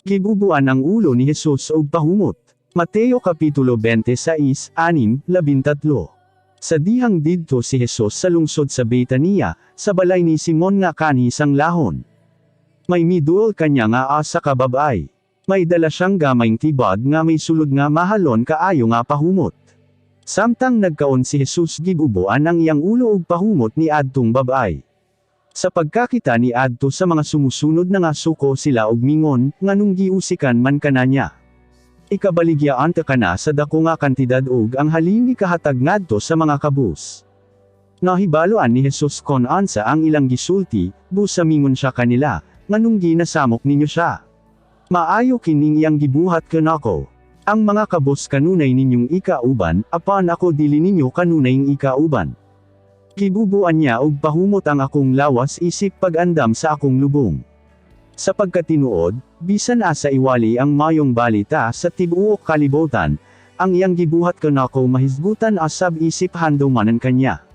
Gibubuan ang ulo ni Jesus og pahumot. Mateo Kapitulo 26, 6, 13. Sa dihang didto si Jesus sa lungsod sa Betania, sa balay ni Simon nga kanhi sang lahon. May miduol kanya nga asa ka babay. May dala siyang gamayng tibod nga may sulod nga mahalon kaayo nga pahumot. Samtang nagkaon si Jesus, gibubuan ang iyang ulo og pahumot ni adtong babay. Sa pagkakita ni adto sa mga sumusunod, nangasuko sila og mingon, "Nganong giusikan man kana niya? Ikabaligya anta kana sa dako nga kantidad ug ang halin ikahatag ngadto sa mga kabus." Nahibaloan ni Jesus kon unsa ang ilang gisulti, busa mingon siya kanila, "Nganong ginasamok ninyo siya? Maayo kining iyang gibuhat kanako. Ang mga kabus kanunay ninyong ikauban, apan ako dili ninyo kanunayng ikauban. Gibubuan niya og pahumot ang akong lawas isip pag-andam sa akong lubong. Sa pagkatinuod, bisan asa iwali ang Maayong Balita sa tibuok kalibutan, ang iyang gibuhat kanako mahisgutan asab isip handumanan kanya."